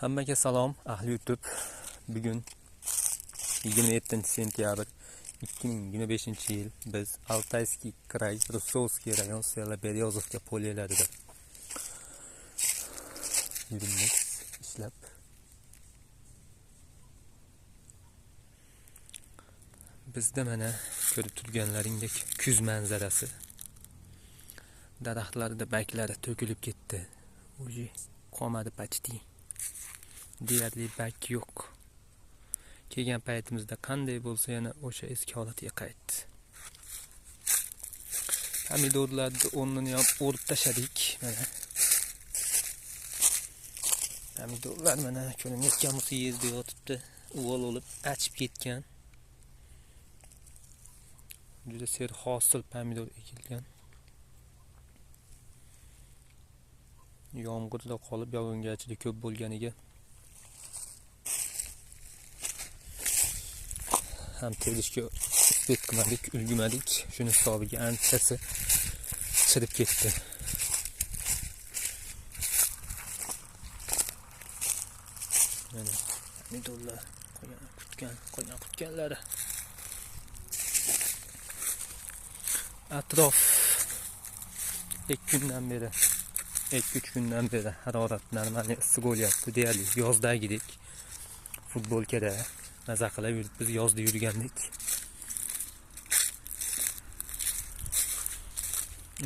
Hammaga salom, ahli YouTube. Bugun 27 sentyabr 2025-yil biz Altayskiy kray, Russovskiy rayon, selo Beryozovka polyalarida yuribmiz ishlab. Bizda mana ko'rib turganlaringdek kuz manzarasi. Daraxtlarda barglari to'kilib ketdi. Уже qolmadi почти. Deyarli barg yo'q. Kelgan paytimizda qanday bo'lsa yana o'sha eski holatiga qaytdi. Pomidorlarni o'rnini ham o'rib tashladik mana. Pomidorlar mana ko'rinayotgan bo'lsa yerda yotibdi, uvol bo'lib achib ketgan. Juda serhosil pomidor ekilgan. Yomg'irda qolib, yog'ingarchilik ko'p bo'lganiga ham terishga uspet qilmadik, ulgurmadik. Shuni hisobiga anchasi chirib ketdi. Mana pomidorlar qolgan qutganlari. Atrof 2-3 kundan beri harorat normal issiq bo'lyapti, deyarli yozdagidek. Futbolkada maza qilib yurib, biz yozda yurgandik.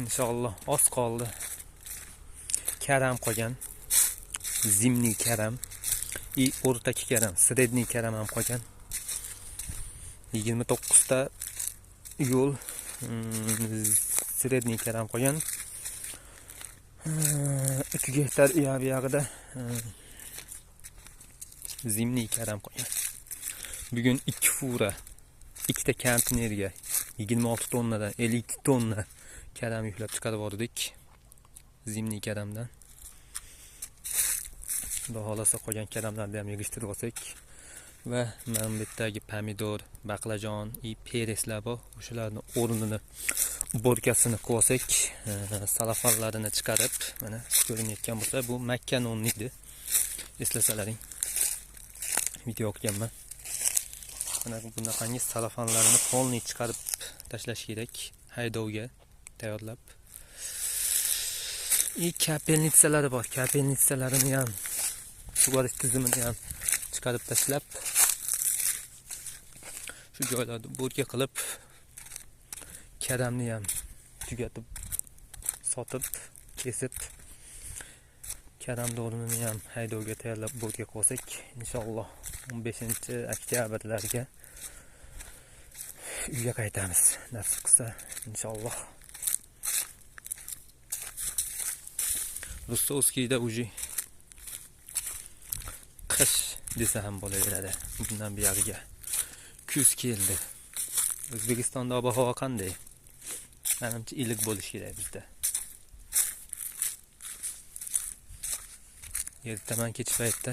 Inshaalloh oz qoldi. Karam qolgan. Zimniy karam i o'rtaki karam, sredniy karam ham qolgan. 29 ta yo'l sredniy karam qolgan. 3 gektar uyog'ida zimniy karam qolgan. Bugun 2 fura, 2 ta konteynerga 26 tonnadan 52 tonna karam yuklab chiqarib yubordik zimniy karamdan. Xudo xolasa qolgan karamlarni ham yig'ishtirib olsak va mana bu yerdagi pomidor, baqlajon, pereslar bor, o'shalarni o'rnini borkasini qilib olsak, salafanlarini chiqarib, mana ko'rinayotgan bo'lsa, bu makka nonni edi. Eslasalaring, video qilganman. Mana bunaqangi salafanlarini polniy chiqarib tashlash kerak, haydovga tayyorlab. Kapelnitsalari bor, kapelnitsalarini ham, sug'orish tizimini ham chiqarib tashlab, shu joylarda bo'rka qilib, karamni ham tugatib, sotib, kesib, karam do'rini ham haydovga tayyorlab bo'rka qilsak, inshaalloh 15 oktyabrlarga uyga qaytamiz. Nasib qilsa inshaalloh. Russovskiyda уже qish desa ham bo'laveradi. Bundan buyog'iga kuz keldi. O'zbekistonda ob-havo qanday? Menimcha iliq bo'lishi kerak bizda. Ertaman kech paytda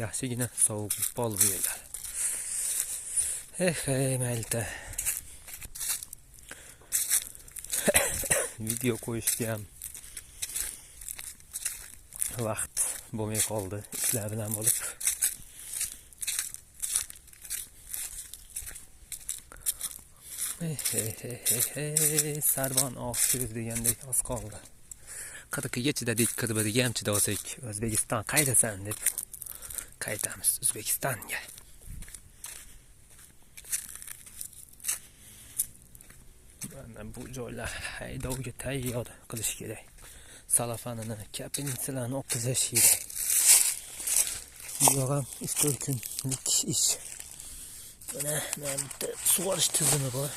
yaxshigina sovuq qoldi bu yerlar. Hey, mayli. Video qo'yishga ham vaqt bo'lmay qoldi, ishlar bilan bo'lib. Hey, sarbon oq so'z degandek oz qoldi. 40ga chidadik, 41ga ham chidasak, O'zbekiston qaydasan deb qaytamiz O'zbekistonga. Mana bu joylar haydovga tayyor qilish kerak. Salafanini, kapelnitsalarni olib tashlash kerak. Bu yoq ham 3-4 kunlik ish. Mana bitta sug'orish tizimi bor.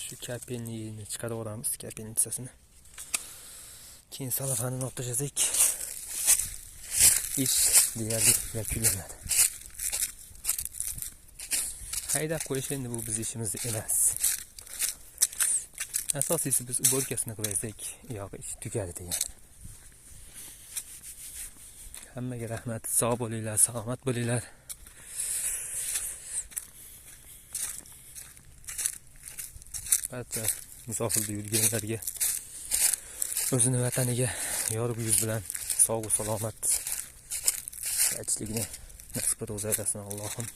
Shu kapelnini chiqarib olamiz, kapelnitsasini. Keyin salafanini olib tashlasak, ish deyarli yakunlanadi. Haydab qo'yish endi bu biz ishimiz emas. Asosiysi biz uborkasini qilsak, uyog'i ish tugadi degan. Hammaga rahmat, sog' bo'linglar, salomat bo'linglar. Barcha musofirda yurganlarga O'zini vataniga yorug' yuz bilan sog' salomat qaytishligini nasib ro'za aylasin Allohim.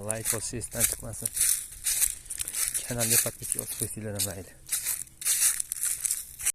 Layk bosish esdan chiqmasin. Kanalga podpiska bosib qo'ysanglar ham mayli.